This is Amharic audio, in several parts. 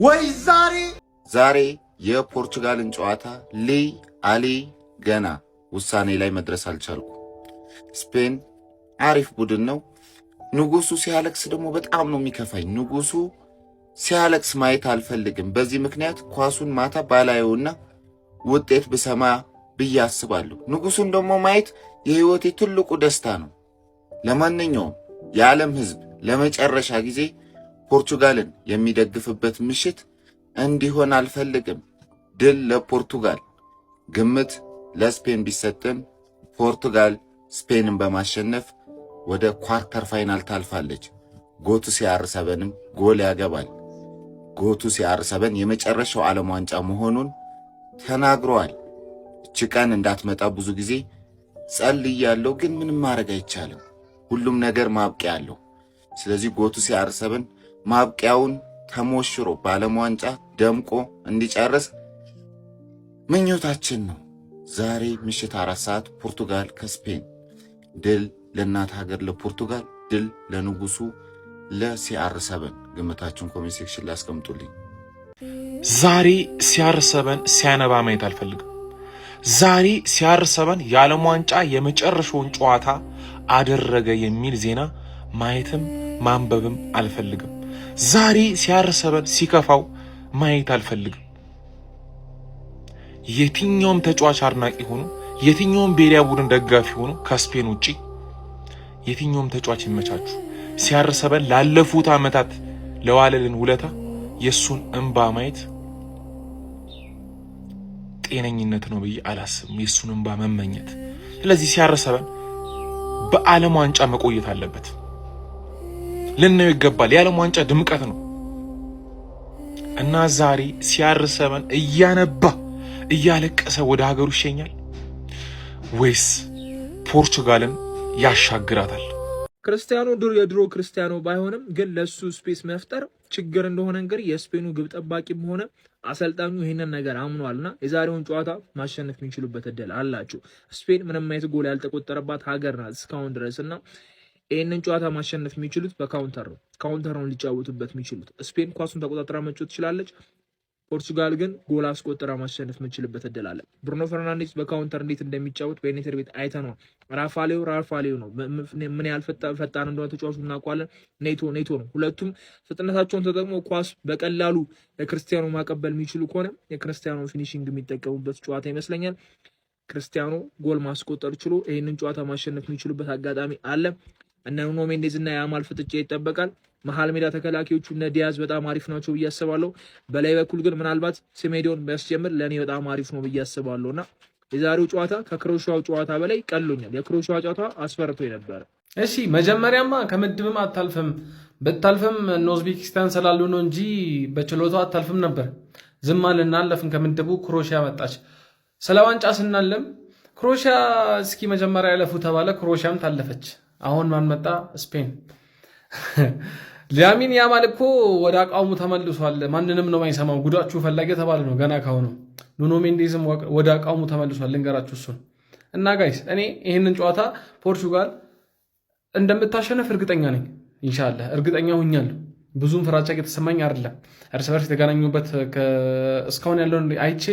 ወይ ዛሬ። ዛሬ የፖርቹጋልን ጨዋታ ልይ አልይ ገና ውሳኔ ላይ መድረስ አልቻልኩ። ስፔን አሪፍ ቡድን ነው። ንጉሱ ሲያለቅስ ደግሞ በጣም ነው የሚከፋኝ። ንጉሱ ሲያለቅስ ማየት አልፈልግም። በዚህ ምክንያት ኳሱን ማታ ባላየውና ውጤት ብሰማ ብዬ አስባለሁ። ንጉሱን ደግሞ ማየት የህይወቴ ትልቁ ደስታ ነው። ለማንኛውም የዓለም ህዝብ ለመጨረሻ ጊዜ ፖርቹጋልን የሚደግፍበት ምሽት እንዲሆን አልፈልግም። ድል ለፖርቱጋል። ግምት ለስፔን ቢሰጥም ፖርቱጋል ስፔንን በማሸነፍ ወደ quarter final ታልፋለች። GOAT ኡ CR7 ም ጎል ያገባል። GOAT ኡ CR7 የመጨረሻው ዓለም ዋንጫ መሆኑን ተናግረዋል። እች ቀን እንዳትመጣ ብዙ ጊዜ ጸልያለሁ፣ ግን ምንም ማድረግ አይቻልም። ሁሉም ነገር ማብቂያ አለው። ስለዚህ GOAT ኡ CR7 ማብቂያውን ተሞሽሮ በዓለም ዋንጫ ደምቆ እንዲጨርስ ምኞታችን ነው። ዛሬ ምሽት 4 ሰዓት ፖርቱጋል ከስፔን። ድል ለእናት ሀገር ለፖርቱጋል፣ ድል ለንጉሱ ለ CR7። ግምታችሁን comment section ላይ አስቀምጡልኝ። ዛሬ CR7 ሲያነባ ማየት አልፈልግም። ዛሬ CR7 የዓለም ዋንጫ የመጨረሻውን ጨዋታ አደረገ የሚል ዜና ማየትም ማንበብም አልፈልግም። ዛሬ CR7 ሲከፋው ማየት አልፈልግም። የትኛውም ተጫዋች አድናቂ ሆኑ፣ የትኛውም ብሔራዊ ቡድን ደጋፊ ሆኑ፣ ከስፔን ውጪ የትኛውም ተጫዋች ይመቻችሁ። CR7 ላለፉት ዓመታት ለዋለልን ውለታ የእሱን እንባ ማየት ጤነኝነት ነው ብዬ አላስብም። የእሱን እንባ መመኘት። ስለዚህ CR7 በዓለም ዋንጫ መቆየት አለበት፣ ልናየው ይገባል። የዓለም ዋንጫ ድምቀት ነው እና ዛሬ CR7 እያነባ እያለቀሰ ወደ ሀገሩ ይሸኛል ወይስ ፖርቹጋልን ያሻግራታል? ክርስቲያኖ የድሮ ክርስቲያኖ ባይሆንም ግን ለሱ space መፍጠር ችግር እንደሆነ እንግዲህ የስፔኑ ግብ ጠባቂም ሆነ አሰልጣኙ ይህንን ነገር አምኗልና የዛሬውን ጨዋታ ማሸነፍ የሚችሉበት እድል አላቸው። ስፔን ምንም አይነት ጎል ያልተቆጠረባት ሀገር ናት እስካሁን ድረስ እና ይህንን ጨዋታ ማሸነፍ የሚችሉት በ counter ነው። Counter ነው ሊጫወቱበት የሚችሉት። ስፔን ኳሱን ተቆጣጥራ መጫወት ትችላለች። ፖርቹጋል ግን ጎል አስቆጥራ ማሸነፍ የምችልበት እድል አለ። ብሩኖ ፈርናንዴስ በ counter እንዴት እንደሚጫወት በዩናይትድ ቤት አይተነዋል። ራፋ ሊያኦ ራፋ ሊያኦ ነው። ምን ያህል ፈጣን እንደሆነ ተጫዋቹ እናውቀዋለን። ኔቶ ኔቶ ነው። ሁለቱም ፍጥነታቸውን ተጠቅሞ ኳስ በቀላሉ ለክርስቲያኖ ማቀበል የሚችሉ ከሆነ የክርስቲያኖ finishing የሚጠቀሙበት ጨዋታ ይመስለኛል። ክርስቲያኖ ጎል ማስቆጠር ችሎ ይህንን ጨዋታ ማሸነፍ የሚችሉበት አጋጣሚ አለ። እነ ኑኖ ሜንዴዝ እና የያማል ፍጥጫ ይጠበቃል። መሀል ሜዳ ተከላካዮቹ እነ ዲያዝ በጣም አሪፍ ናቸው ብዬ አስባለሁ። በላይ በኩል ግን ምናልባት ሴሜዶን ቢያስጀምር ለእኔ በጣም አሪፍ ነው ብዬ አስባለሁ እና የዛሬው ጨዋታ ከክሮሺያው ጨዋታ በላይ ቀሎኛል። የክሮሺያው ጨዋታ አስፈርቶ ነበረ። እሺ፣ መጀመሪያማ ከምድብም አታልፍም፣ ብታልፍም እነ ኡዝቤኪስታን ስላሉ ነው እንጂ በችሎታው አታልፍም ነበር። ዝም አልና አለፍን ከምድቡ። ክሮሺያ መጣች። ስለ ዋንጫ ስናለም ክሮሺያ እስኪ መጀመሪያ ያለፉ ተባለ። ክሮሺያም ታለፈች። አሁን ማን መጣ? ስፔን። ላሚን ያማል እኮ ወደ አቋሙ ተመልሷል። ማንንም ነው የማይሰማው። ጉዳችሁ ፈላጊ የተባለ ነው ገና ካሁኑ። ኑኖ ሜንዴዝም ወደ አቋሙ ተመልሷል። ልንገራችሁ እሱን እና guys፣ እኔ ይህንን ጨዋታ ፖርቹጋል እንደምታሸንፍ እርግጠኛ ነኝ። ኢንሻላህ እርግጠኛ ሁኛለሁ። ብዙም ፍራቻ የተሰማኝ አይደለም። እርስ በርስ የተገናኙበት እስካሁን ያለውን አይቼ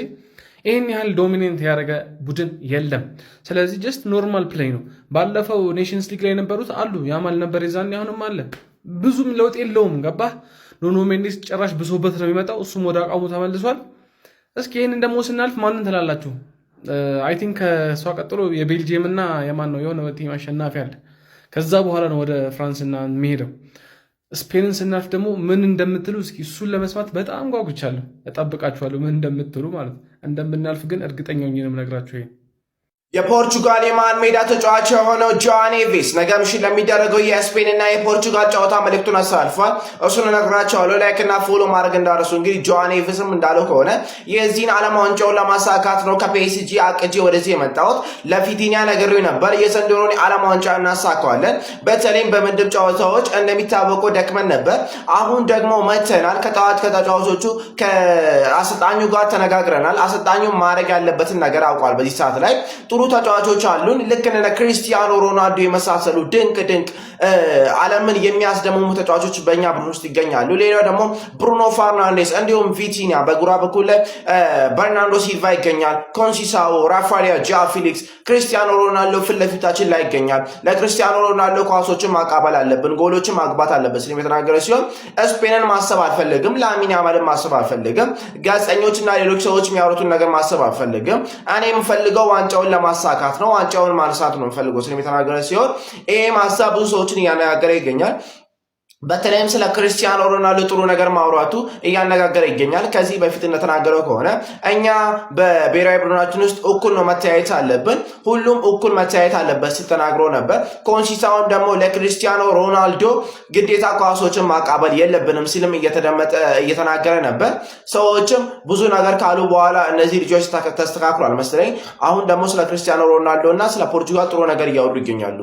ይህን ያህል dominate ያደረገ ቡድን የለም። ስለዚህ just normal play ነው። ባለፈው Nations League ላይ የነበሩት አሉ። ያማል ነበር የዛኔ፣ አሁንም አለ። ብዙም ለውጥ የለውም። ገባህ? ኑኖ ሜንዴስ ጭራሽ ብሶበት ነው የሚመጣው። እሱም ወደ አቋሙ ተመልሷል። እስኪ ይህንን ደግሞ ስናልፍ ማንን ትላላችሁ? I think ከእሷ ቀጥሎ የቤልጅየም እና የማን ነው የሆነ team አሸናፊ አለ። ከዛ በኋላ ነው ወደ ፍራንስና የሚሄደው። ስፔንን ስናልፍ ደግሞ ምን እንደምትሉ እስኪ እሱን ለመስማት በጣም ጓጉቻለሁ። እጠብቃችኋለሁ ምን እንደምትሉ ማለት ነው። እንደምናልፍ ግን እርግጠኛ ሆኜ ነው የምነግራችሁ ይሄ። የፖርቹጋል የመሃል ሜዳ ተጫዋች የሆነው ጆዋ ኔቬስ ነገ ምሽት ለሚደረገው የስፔን እና የፖርቹጋል ጨዋታ መልእክቱን አስተላልፏል። እሱን እነግራችኋለሁ። Like እና follow ማድረግ እንዳትረሱ። እንግዲህ ጆዋ ኔቬስም እንዳለው ከሆነ የዚህን ዓለም ዋንጫውን ለማሳካት ነው ከፒኤስጂ አቅጄ ወደዚህ የመጣሁት። ለቪቲኛ ነግሬው ነበር። የዘንድሮን የዓለም ዋንጫ እናሳካዋለን። በተለይም በምድብ ጨዋታዎች እንደሚታወቀው ደክመን ነበር። አሁን ደግሞ መተናል። ከጠዋት ከተጫዋቾቹ ከአሰልጣኙ ጋር ተነጋግረናል። አሰልጣኙ ማድረግ ያለበትን ነገር አውቋል። በዚህ ሰዓት ላይ ጥሩ ተጫዋቾች አሉን። ልክ እንደ ክርስቲያኖ ሮናልዶ የመሳሰሉ ድንቅ ድንቅ ዓለምን የሚያስደምሙ ተጫዋቾች በእኛ ቡድን ውስጥ ይገኛሉ። ሌላው ደግሞ ብሩኖ ፈርናንዴስ እንዲሁም ቪቲኛ፣ በግራ በኩል ላይ በርናንዶ ሲልቫ ይገኛል። ኮንሲሳኦ፣ ራፋኤል፣ ጃ ፊሊክስ፣ ክርስቲያኖ ሮናልዶ ፊት ለፊታችን ላይ ይገኛል። ለክርስቲያኖ ሮናልዶ ኳሶችን ማቃበል አለብን፣ ጎሎችን ማግባት አለብን ሲል የተናገረ ሲሆን ስፔንን ማሰብ አልፈልግም፣ ላሚን ያማልን ማሰብ አልፈልግም፣ ጋዜጠኞችና ሌሎች ሰዎች የሚያወሩትን ነገር ማሰብ አልፈልግም። እኔ የምፈልገው ዋንጫውን ለማሳካት ነው፣ ዋንጫውን ማንሳት ነው የምፈልገው ሲል የተናገረ ሲሆን ይሄም ሀሳብ ብዙ ሰዎችን እያነጋገረ ይገኛል። በተለይም ስለ ክርስቲያኖ ሮናልዶ ጥሩ ነገር ማውራቱ እያነጋገረ ይገኛል። ከዚህ በፊት እንደተናገረው ከሆነ እኛ በብሔራዊ ቡድናችን ውስጥ እኩል ነው መተያየት አለብን፣ ሁሉም እኩል መተያየት አለበት ሲል ተናግሮ ነበር። ኮንሲሳውን ደግሞ ለክርስቲያኖ ሮናልዶ ግዴታ ኳሶችን ማቃበል የለብንም ሲልም እየተደመጠ እየተናገረ ነበር። ሰዎችም ብዙ ነገር ካሉ በኋላ እነዚህ ልጆች ተስተካክሏል መሰለኝ። አሁን ደግሞ ስለ ክርስቲያኖ ሮናልዶ እና ስለ ፖርቹጋል ጥሩ ነገር እያወሩ ይገኛሉ።